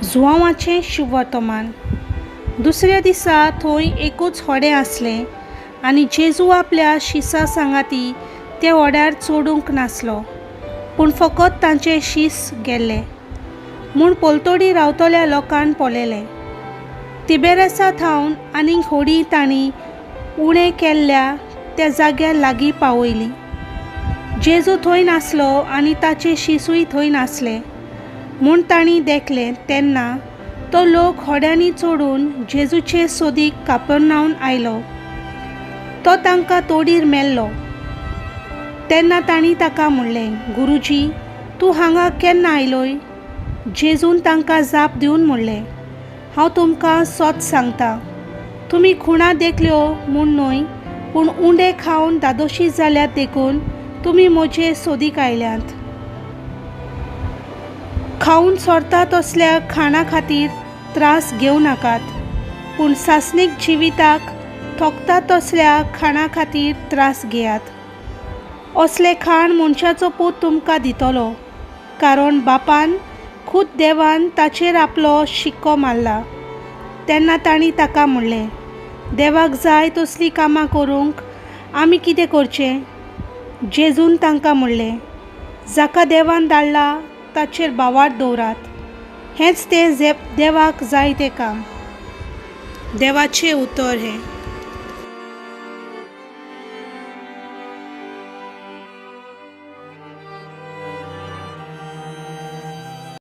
जुआंवाचें शुभवर्तमान. दुसऱ्या दिसा थंय एकूच होडें आसलें आनी जेजू आपल्या शिसां सांगाती त्या होड्यार चडूंक नासलो, पूण फकत तांचे शीस गेल्ले म्हूण पलतडी रावतल्या लोकान पळयलें. तिबेरसा थावन आनीक होडी तांणी उणें केल्ल्या त्या जाग्यार लागीं पावयली. जेजू थंय नासलो आनी ताचे शिसूय थंय नासले म्हूण तांणी देखलें तेन्ना तो लोक होड्यांनी चडून जेजूचे सोदीक कापरनावन आयलो. तो तांकां तोडीर मेल्लो. तेन्ना तांणी ताका म्हणलें, गुरुजी, तूं हांगा केन्ना आयलोय? जेजून तांकां जाप दिवन म्हणलें, हांव तुमकां सोत सांगता, तुमी खुणा देखल्यो म्हूण न्हय, पूण उंडे खावन धादोशी जाल्यात देखून तुमी म्हजे सोदीक आयल्यात. खावन सोरता तसल्या खाणा खातीर त्रास घेवं नाकात, पूण सासणीक जिविताक थोकता तसल्या खाणा खातीर त्रास घेयात. असलें खाण मनशाचो पूत तुमकां दितलो, कारण बापान खूद देवान ताचेर आपलो शिक्को मारला. तेन्ना तांणी ताका म्हणलें, देवाक जाय तसलीं कामां करूंक आमी कितें करचें? जेजून तांकां म्हणलें, जाका देवान धाडला ताचेर भावार्थ दवरात, हेंच तें देवाक जाय तें काम. देवाचें उतर हें.